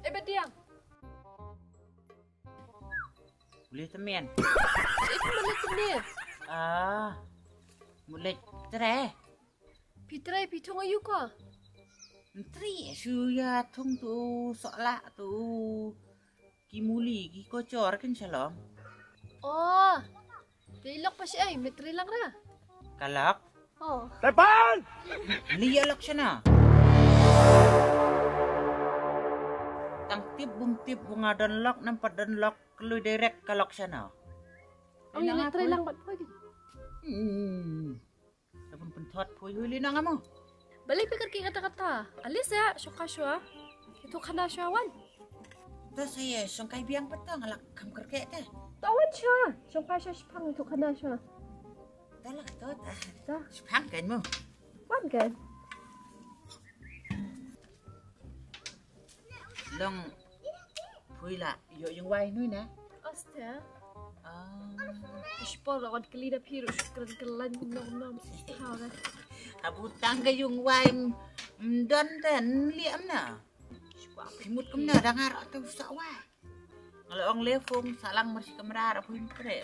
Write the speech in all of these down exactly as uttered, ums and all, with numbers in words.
Eh, Badiang. Boleh temen. Eh, boleh temen. Ah, boleh tere. Phi tere, phi thung aïu ko? Tere, shu ïa thung tu, sohla tu. Ki muli, ki kochor kan shalom. Oh. Te lok pa shi ai, me tere lang ra. Ka lok? Oh. Tepan! Li ïa lok shana. Tang tip bum tip bu nga don lok, nampat don lok, kloi direct ka lok shana. Oh, ïa me tere lang pat poi. Hmm. Tabun pynthot poi hui li nang amo. Balei phi kyrkieh kata kata. Alis ya, shongkai shwa. Itu khana shwa wan. Ta saya shongkai biang pat ta nga la kham kyrkieh te. Ta wan shwa, shongkai shwa shipang itu khana shwa. Ta la ta ta. Ta. Shipang kan mo. Wan kan. Long phui la ïoh ïing wai nui na. Aste. Ah. Shipor la wan kali da phi ruh shukran kelan nom nom. Abu tang ka ïing wai mdon ten liam na. Shipor phi mut kumna da ngar atu sa wai. Nga la ong le phone sa lang mar shi kamra ra phin tre.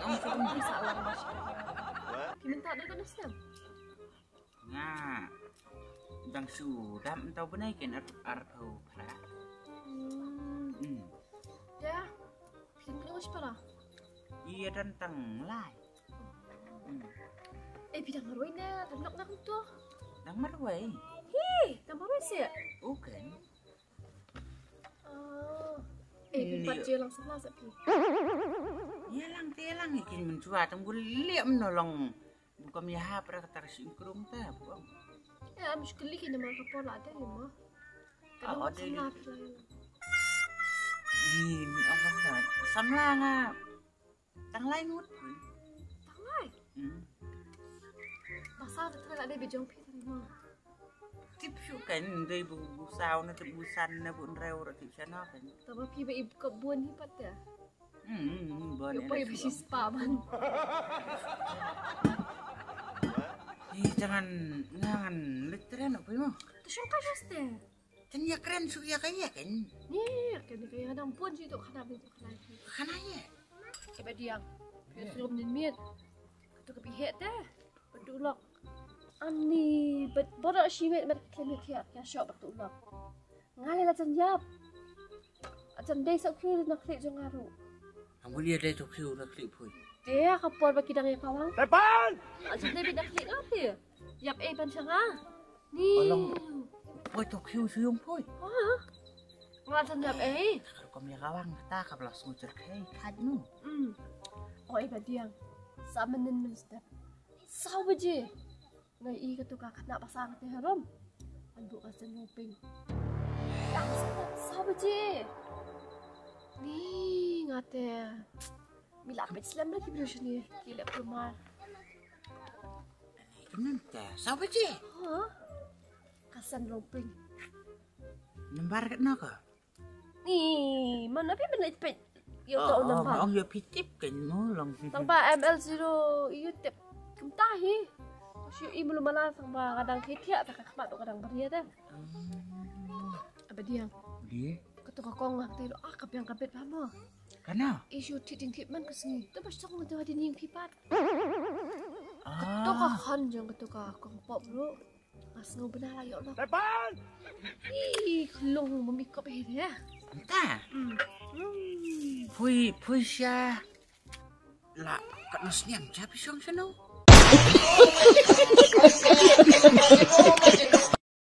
Ong sa lang mar shi kamra. Phi mynta dei ka na stem. Nga dang shu dap ntau bnai ken ar ar thau phra. Hmm. Hmm. Ya. Phi dang kena para. Iya dan tang lai. Hmm. Eh, phi dang marwei na, dang nok na tu. Dang marwei. Hi, dang marwei sih. Uken. Oh. Eh, phi pat je lang sebelah sat phi. Ya lang te lang ikin mentua tang bu liam nolong. Bukan ya ha para kata singkrung ta buang. Ya, am sekali kini mah kapal ada ya mah. Ah, ada ni. Samla phi lain. Ih, ni apa na? Samla nga. Tang lai ngut. Tang lai. Hmm. Masa tu tak ada bejong phi tadi mah. Tip shu kan dei bu bu saw na tip bu san na bu nreu ra tip shana kan. Tama phi ba ib ka bun hi pat ya. Hmm, hmm, hmm, bun. Yo poi ba shi spa ban. Ih, jangan ngan literan apa mo. Tu shong ka shaste. Ten ya kren shu ya kaya kan. Ni ya kan kaya dang bun shi tu khana bi tu khana bi. Khana ya. Ke Badiang. Ya shu min min. Tu ke bihe te. Badu lok. Ani bad bora shi met met khlem ya ya shok badu lok. Nga le la jan yap. Ajan dei sok khriu na khlieh jong nga ruh. Ang bun ya dei sok khriu na khlieh phui. Te ka por ba ki dang ya kawang. Tepan! Ajan dei bit na khlieh nga te. Yap ei ban shanga. Ni. Alang. Poi sok khriu shu yung phui. Ha? Nga jan yap ei. Ka rukom ya kawang kata ka blas ngujar kai kaj nu. Hmm. Oi Badiang. Sa mynnin mynstep. Saw baje. Ngai i katu ka khynnah ba sang te harum. An bu ka sen ruping. Tang sa sa baje. Ni nga te. Mi la peit slem la ki briew shane ki leh kulmar. Kumne te sa baje. Ha? Ka sen ruping. Nambar katno ka? Ni, mana phi ban leit peit? Ïa to nambar. Ong ïa phi tip kan mo long. Tang ba M L zero ïa tip. Kumta hi. Shu i mulu mala tang ba kadang khit khia ta ka khmat kadang baria ta. Aba diang. Di. Ka to ka kong ngak te ah ka biang ka bet ba mo. Kana? I shu thit ding thit man ka sngi. To ba shtong to hadin ïing phi pat. Ka to ka khan jong ka to ka kong pop ru. Nga sngew bna la ïoh lok. Tepan! Ih, khlong mami kop hi de. Anta. Hmm. Phui, phui sha. La, kat no sniam cha pi shong shano.